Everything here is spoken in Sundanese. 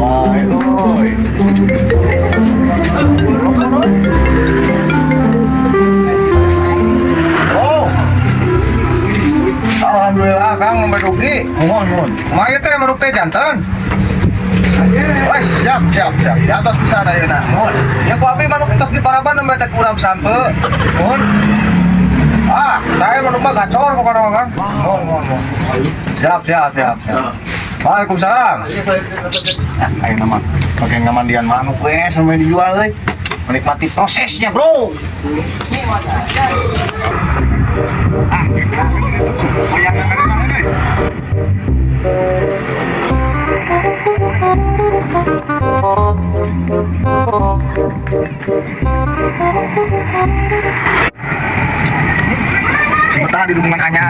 Bae euy. Oh. Alhamdulillah, Kang, nembe dugi. Mohon, mohon. Kumaha ieu teh, manuk teh janten? Wes, siap, siap, siap. Di atas bisa ayeuna. Mohon. Ya, ku abi manuk tos diparaban, nembe teh kurang sampe. Mohon. Ah, saya manuk mah gacor pokoknya mah, Kang. Mohon, mohon, mohon. Siap, siap, siap, siap. Waalaikumsalam. Ah, ayeuna mah pakai ngamandian manuk we sampai dijual euy. Menikmati prosesnya, Bro. Ah, bayangan dari mana euy? Sebentar di dukungan anyar.